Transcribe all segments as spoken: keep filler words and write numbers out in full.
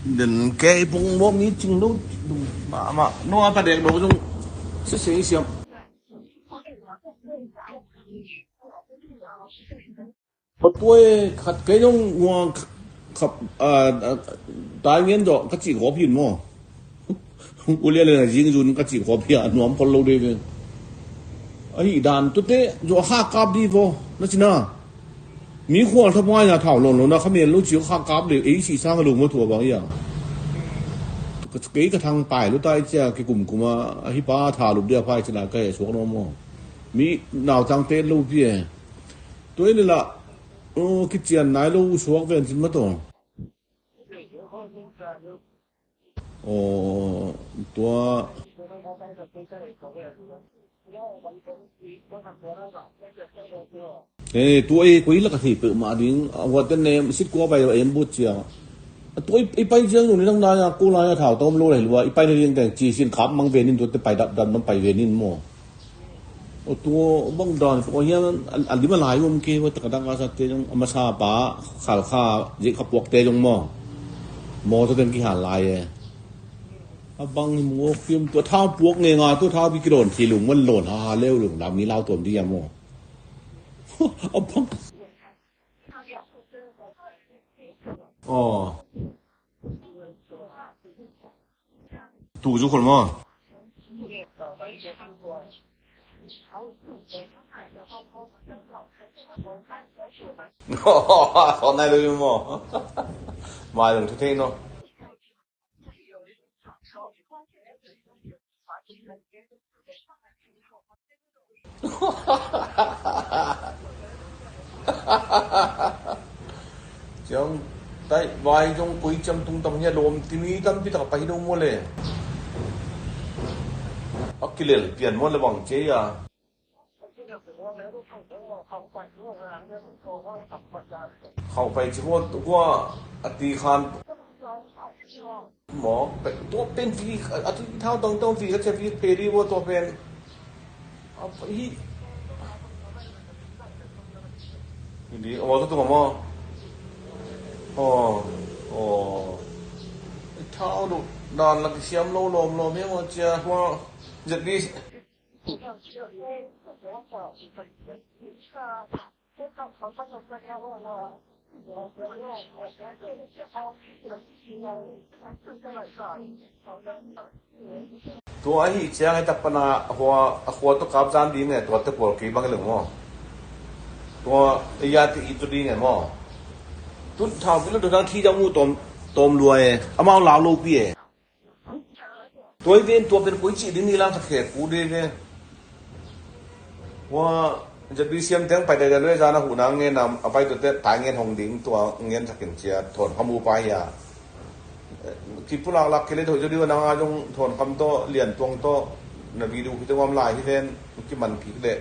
Den kei pung mo mi cing lo. Ma ma no a ta dek lo zong. Se se siam. Patuai khat kei zong ngua khap a tai ngen zo ka ci khop hin mo. Ulia le na jing zun ka ci khop hi a nuam pol lo de ve. Ahi dan tute zo ha kap di vo na cina. Mi khual thap ngai na thau lon lon na khamen lo ci kha kap le ei si sang lo mo thua bang ia. Kei ka thang pai lo tai cia ki kum kum a hi pa tha lup dia pai cina ka he suak no mo. Mi nau tang te lo pi e. Tua in la kician nai lo suak ven cin ma to. Aw, tua. Eh, tua ei koi la ka thei peuhmah ding a huaten ne sit kua pai em but cia. A tua i pai ciang zong ni dang dai a ko lai a thau ta om lo lai lua i pai na ding teng ci sin khap mang venin tuate pai dap dap nam pai venin maw. Aw tua bang dan pawh hian a lim a lai um ke, tua taka dang a sa te zong a masa pa khal kha zek kha puak te zong maw. Maw tua ten kihal lai e. A bang hi mu awk hiam tua thau puak nge nga tua thau bi kilon thi lung man lon ha ha leu lung lam ni lau tuam di a maw. A bang. Aw. Tu zu khol maw. Khol nai lo maw. Mai lung thu thei no. Ciang tai vai zong koi ciang tung tam hia lawm timi tampi tak a pai hi do maw le. A kilel pian maw le bang cia. Khauh pai ci maw tua a ti khan. Maw, tua pen vi a thu thau tawng tawng vi ka cia vi phe di maw tua pen. Hi. Hi di aw tua tung maw. Aw aw. Thau duh dan la kisiam lo lawm lawm hi maw cia maw. Zet di. Tua ahi ciang hei tak pana a khua tawh kap zan ding e, tua te pawl kei bang leng maw. Tua ya te i tu ding e maw. Tun thau kilo dodang thi dang mu tawm lua e, amau lau lo pi e. Tua i ven tua pen koi cih ding ni lang khat khek pu ding ve. Hua Z B C M teng pai dai dai lua zan a huhna ngen a pai tuate tai ngen hong ding tua ngen thakin cia thawn kham uh pai a. Kipulak lak kile thoi zo ding a nang a zong thawn kham tawh lian tuang tawh na video hi tawh ngam lai hi ven kiman kik leh.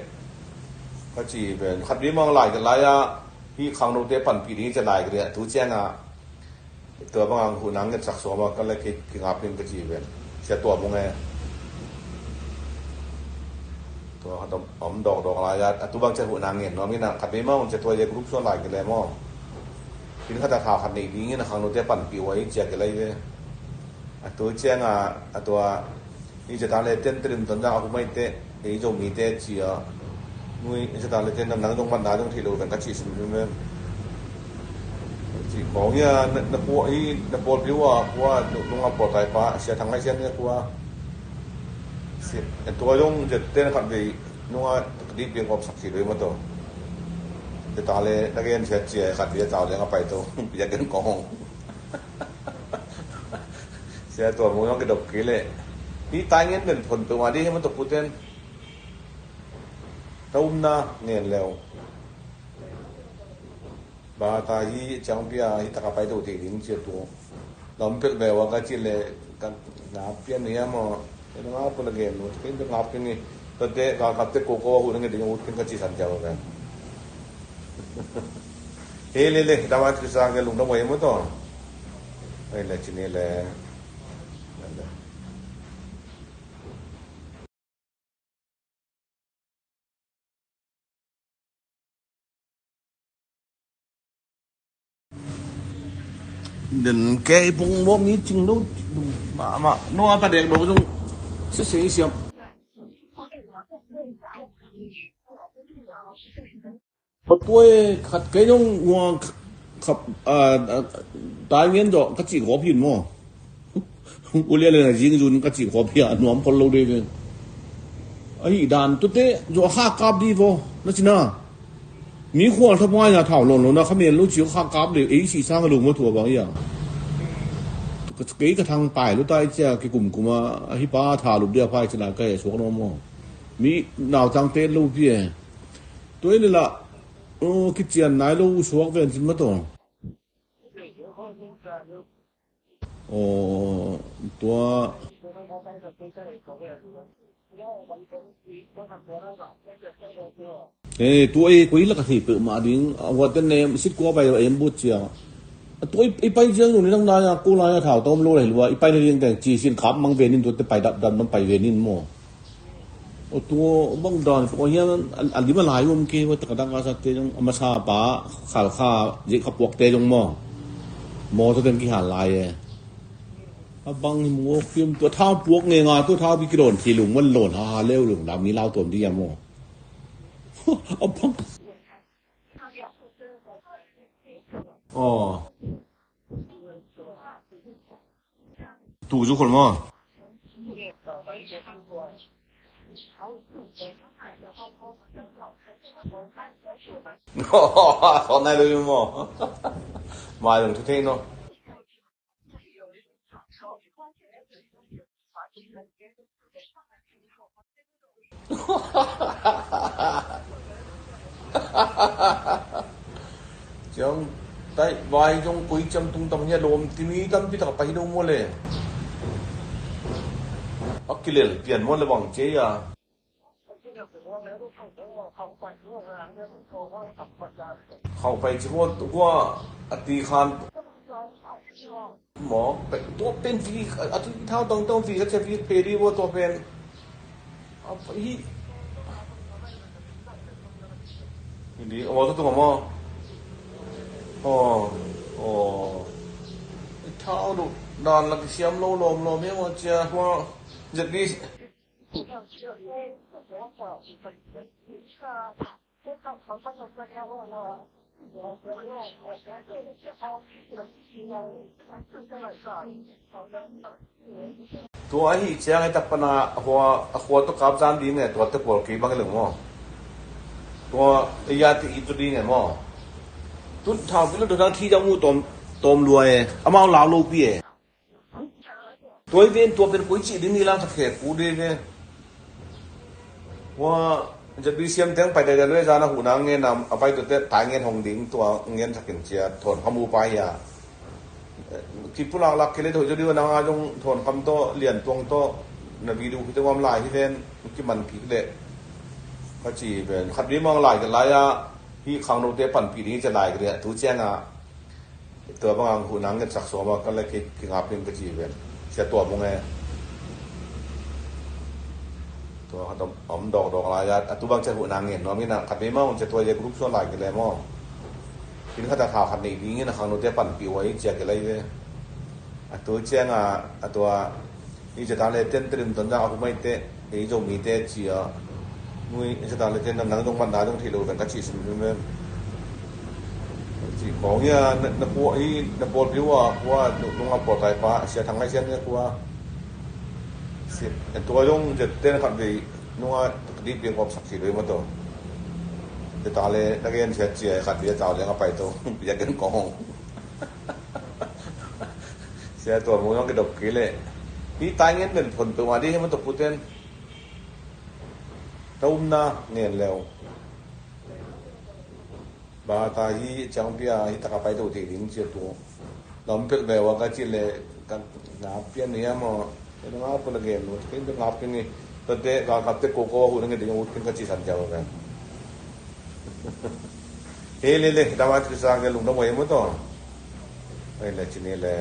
Ka ci ven khat ding mang lai ka lai a hi khangnote panpih ding cia lai ka ding a tu ciang a. Tua bang ang huhna ngetsak sawm a ka le kingap in ka ci ven. Sia tua mung e. Tua khat om dawkdawk lai a tu bang cia huhna ngen nuam in a khat mei ma hong cia tua ia group suan lai ki le maw. Kin khat a thau khat nei ding in a khangnote panpih ua in cia ki lai ve. A tu ciang a a tua Hih zeta le ten terim tonzang a hu mai teh ei Zomite ci a. Nui zeta le ten nang zong manna zong thei lo veng ka cih sim sim veng. Cih kawng hi a na pawl hi na pawl piu a khua nung a pawl tai pa sia thang ngai sian hi a khua. Tua zong zet ten khat vei nung a dih piang kawp sak cih lo hi maw taw. Zeta le na gen siat ci a khat vei a tau leng a pai taw bia gen kawng. Sia tua mung zong kidop kei leh. Hih tai ngen den phon peuhmah dih hi maw tawh puten. Ta umna ngen leu. Ba ta hi ciangpi a hi taka pai to thei ding cia tua. Lam pelh beh ua ka cih leh ka ngap pian ni a maw. Ka ngap pun a gen lut kei ka ngap kei ni. Tate ka kap te ko ko a hun a ngen ding a ut kei ka cih san ciang a kan. He le le dama cih sa ngen lungdam ua hi maw taw. Hei le cini le. Den kei pung bawm ni cing lo. Mama no a ka dek do zong sese i siam. Patuai khat kei zong ua khap tai ngen zawh ka cih khawp hin maw? Ulia le na zing zun ka cih khawp hi a nuam khol lo dei ve. Ahi dan tute zawh a khak kap di vaw na cina. Mi khual thapai na thau lawn lo na kha men lo ci kha kap le ei si sang lo ma thua bang ia. Kei ka thang pai lo tai cia ki kum kum a hi pa tha lup dia pai cina ka he suak no maw? Mi nau tang te lo pi e. Tuai le la kician nai lo suak ven cin ma taw. Aw, tua. Eh, tua ei koi lak a thei peuhmah ding a huaten ne sit kua pai a em bot cia. Tua i pai ciang nung ni nang nai a ko lai a thau tom lo lai lua i pai na ding teng ci sin khap mang venin tuate pai dap dap nam pai venin maw? Aw, tua bang dan tua hian a lim a lai um ke wa taka dang ka sa te jong a masa pa khal kha je kha puak te jong maw? Maw tua ten ki hal lai e. A bang hi mu ok piam tua thau puak nge nga tua thau bi kilon thi lung man lon ha ha leu lung dang mi lau tuam di ya maw? A bang. Aw. Tu zu khol maw? Khol nai lo maw? Mai lung thu thei no. Ciang tai vai zong koi ciam tung tam hia lawm timi tampi tak pai hi lo maw le. A kilel pian maw le bang cia. Khauh pai ci maw tua a ti khan. Maw, tua pen fi a thu thau tawngtawng fi ka cia fi phe di maw tua pen. Hi. Hi di aw tua tung maw. Aw aw. Thau duh dan la kisiam lo lawm lawm hi maw cia hua. Zet di. Tua ahi ciang i tak pana a khua tua kap zan ding e tua te pawl kei bang i leng maw? Tua i ya ti i tu ding e maw? Tun thau kilo dodang thi dang mu tawm lua e amau lau lo pi e. Tua i ven tua pen koi cih ding ni lang khat khek pu ding ve. Hua Z B C M teng pai dai dai lo e zan a huhna ngen a pai tuate tai ngen hong ding tua ngen thakin cia thawn kham uh pai a. Kipulak lak kile thoi zaw ding a nang a zong thawn kham tawh lian tuang tawh na video hi tawh ngam lai hi ven kiman kik leh. Ka ci ven khat ding mang lai ka lai a hi khangnote panpih ding hi cia lai ka ding a tu ciang a. Tua bang ang huhna ngetsak sawm a ka le kingap in ka ci ven cia tua mung e. Tua khat om dawkdawk lai a tu bang cia huhna ngen nuam in a khat vei mah cia tua cia group suan lai kile maw? Khin khat a thau khat nei ding in a khangnote panpih uh a i cia kilai ve. A tu ciang a a tua i cia ta le ten terim ton zang a hu mai te ei Zomite ci a. Nui i cia ta le ten nang zong man na zong thei lo ven ka ci sim sim ven. Ci kong ia na kua i na pawl piu a kua nung a pawl tai pa sia thang ngai sian ngai kua. Tua zong cia ten khat vei nung a di piang kop sak ci lo i ma to. Cia ta le na gen sia cia khat vei a tau leng a pai to bia gen kong. Sia tua mu zong kidop kei leh. Hi tai ngen pen phon peuhmah dih hi ma tok puten. Ka umna ngen leu. Ba ta hi ciang pia hi taka pai to thei ding cia tu. Lam pek veu a ka ci leh ka ngap pian ni a maw. Ka ngap pun a gen lut kei ka ngap kei ni. Tate ka kap te ko ko a hun a ngen ding a ut kei ka ci san ciang a ven. He le le dama ci sa ngen lungdam wai mu to. Hei le ci ni le.